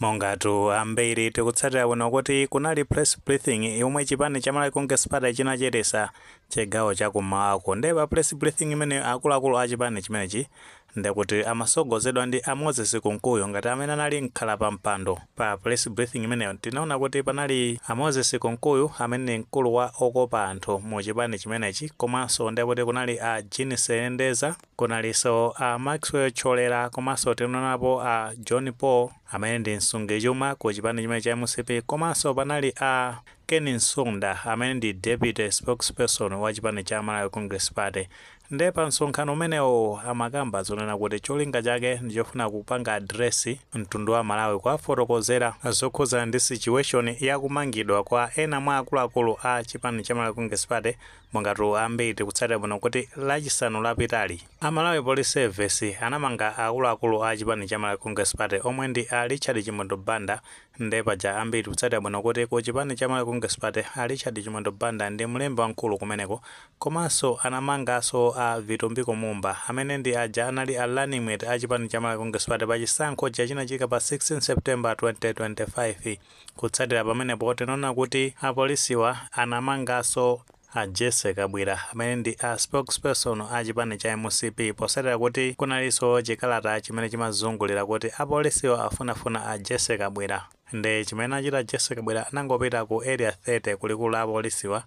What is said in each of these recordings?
Mongatu ambiri tikutsatira bwino kuti kunali press briefing yomwe chipani cha Malawi Congress Party chinachitisa chigawo chakum'mawako. Ndiye pa press briefing imeneyo, akuluakulu a chipani chimenechi ndikuti amasogozedwa ndi a Moses Kunkuyu ngati amene anali mkhala pa mpando. Pa press briefing imeneyo tinaona kuti panali a Moses Kunkuyu amene ndi mkulu wa okopa anthu mu chipani chimenechi, komanso ndikuti kunali a Jean Sendeza, kunalinso a Maxwell Cholera, komanso tinaonapo a John Paul amene ndi msungichuma ku chipani chimene cha MCP, komanso panali a Ken Msonda amene ndi deputy spokesperson wa chipani cha Malawi Congress Party. Nde pa msonkhano umenewo amakamba zonena kuti cholinga chake ndichofuna kupanga address mtundu wa Malawi, kuwafotokozera zokhudzana ndi situation yakumangidwa kwa ena mwa akuluakulu a chipani cha Malawi Congress Party. Mongatu ambiri tikutsatira bwino kuti Lachisanu lapitali a Malawi Police Service anamanga akuluakulu a chipani cha Malawi Congress Party omwe ndi a Richard Chimwendo Banda. Nde paja ambiri tikutsatira bwino kuti ku chipani cha Malawi Congress Party a Richard Chimwendo Banda ndi mlembi wamkulu kumeneko. Komanso anamanganso a Vitumbiko Mumba amene ndi aja anali a running mate a chipani cha Malawi Congress Party pa chisankho chinachitika pa 16 September 2025. Kutsatira pamenepo, tinaona kuti apolisiwa anamanganso a Jesse Kabwira amene ndi a spokesperson a chipani cha MCP, posatira kuti kunalinso chikalata chimene chimazungulira kuti apolisiwa afunafuna a Jesse Kabwira. Nde chimene achita Jesse Kabwira, anangopita ku Area 30 kulikulu la apolisiwa,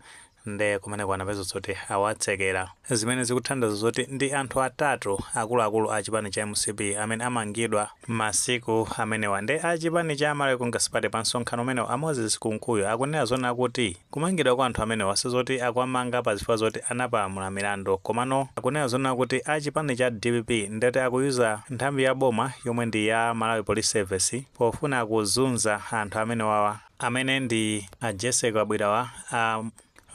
nde kumeneko anapeza zoti awatsekera, zimene zikuthandiza zoti ndi anthu atatu akuluakulu a chipani cha MCP amene amangidwa masiku amenewa. Nde a chipani cha Malawi Congress Party, pa msonkhano umenewo, a Moses Kunkuyu akunena zona kuti kumangidwa kwa anthu amenewa sizoti akuwamanga pa zifukwa zoti anapalamula milandu, komano akunena zona kuti a chipani cha DPP ndeti akuyuza nthambi ya boma yomwe ndi ya Malawi Police Service pofuna kuzunza anthu amenewawa, amene ndi a Jesse Kabwirawa, a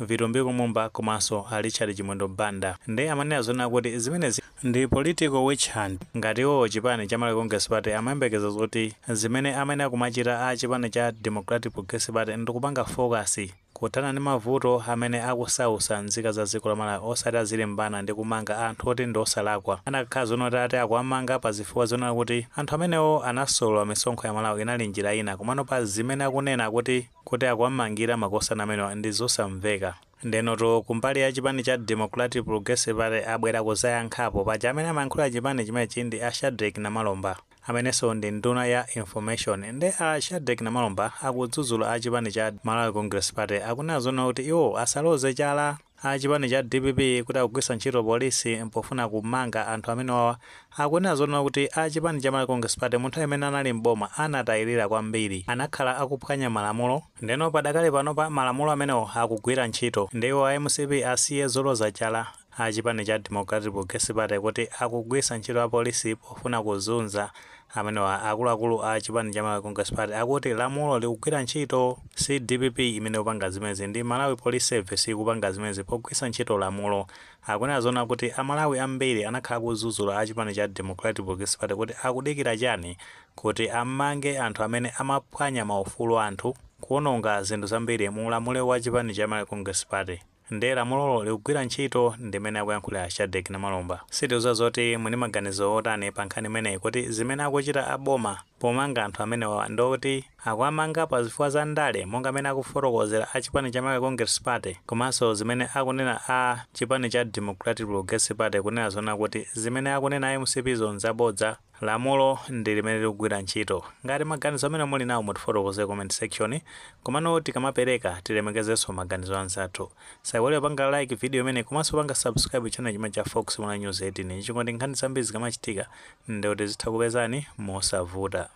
Vitumbiko Mumba komanso a Richard Chimwendo Banda. Ndi amanena zona kuti zimenezi ndi political witch hunt. Ngati iwo chipani cha Malawi Congress Party amayembekeza zoti zimene amene akumachita a chipani cha Democratic Progressive Party ndikupanga focus kuthana ndi mavuto amene akusausa nzika za dziko la Malawi, osati azilimbana ndi kumanga anthu oti ndi osalakwa. Anakakhala zonoti ati akuamanga pa zifukwa zonena kuti anthu amenewo anasolola misonkho ya Malawi, inali njira ina, komano pa zimene akunena kuti akuamangira makosana amenewa ndi zosamveka. Ndenoto kumbali ya chipani cha Democratic Progressive Party abwera kuzayankhapo. Paja amene amayankhula chipani chimenechi ndi a Shadrick Namalomba amenenso ndi nduna ya information. Nde a Shadrick Namalomba akudzudzula a chipani cha Malawi Congress Party, akunena zona kuti iwo asaloze chala a chipani cha DPP kuti akugwiritsa ntchito polisi pofuna kumanga anthu amene wawa. Akunena zona kuti a chipani cha Malawi Congress Party munthu amene anali mboma anatayirira kwambiri, anakhala akuphwanya malamulo. Ndeno padakali panopa malamulo amenewo akugwira ntchito, ndiwo a MCP asiye zoloza chala a chipani cha Democratic Progressive Party kuti akugwiritsa ntchito apolisi pofuna kuzunza amenewa akuluakulu a chipani cha Malawi Congress Party. Akuti lamulo likugwira ntchito, si DPP imene kupanga zimenezi, ndi Malawi Police Service ikupanga zimenezi pogwiritsa ntchito lamulo. Akunena zona kuti Amalawi ambiri anakhala kudzudzula a chipani cha Democratic Progressive Party kuti akudikira chani kuti amange anthu amene amaphwanya maufulu anthu, kuwononga zinthu zambiri mu ulamuliro wa chipani cha Malawi Congress Party. Nde lamulolo likugwira ntchito, ndimene akuyankhulira Shadrick Namalomba. Sitiuza zoti muli maganizo otani pa nkhani imeneyi, kuti zimene akuchita aboma pomanga anthu amenewa ndoti akuamanga pa zifukwa za ndale monga amene akufotokozera a chipani cha Malawi Congress Party, komanso zimene akunena a chipani cha Democratic Progressive Party kunena zona kuti zimene akunena a MCP zonzabodza, lamulo ndi limene likugwira ntchito. Ngati maganizo amene muli nawo, mutifotokoze comment section, komano tikamapereka tilemekezenso maganizo anzathu. Saiwale panga like video imene komanso panga subscribe channel chimene cha Fox Mwana News 18, chingoti nkhani zambiri zikamachitika ndikuti zitha kupezani mosavuta.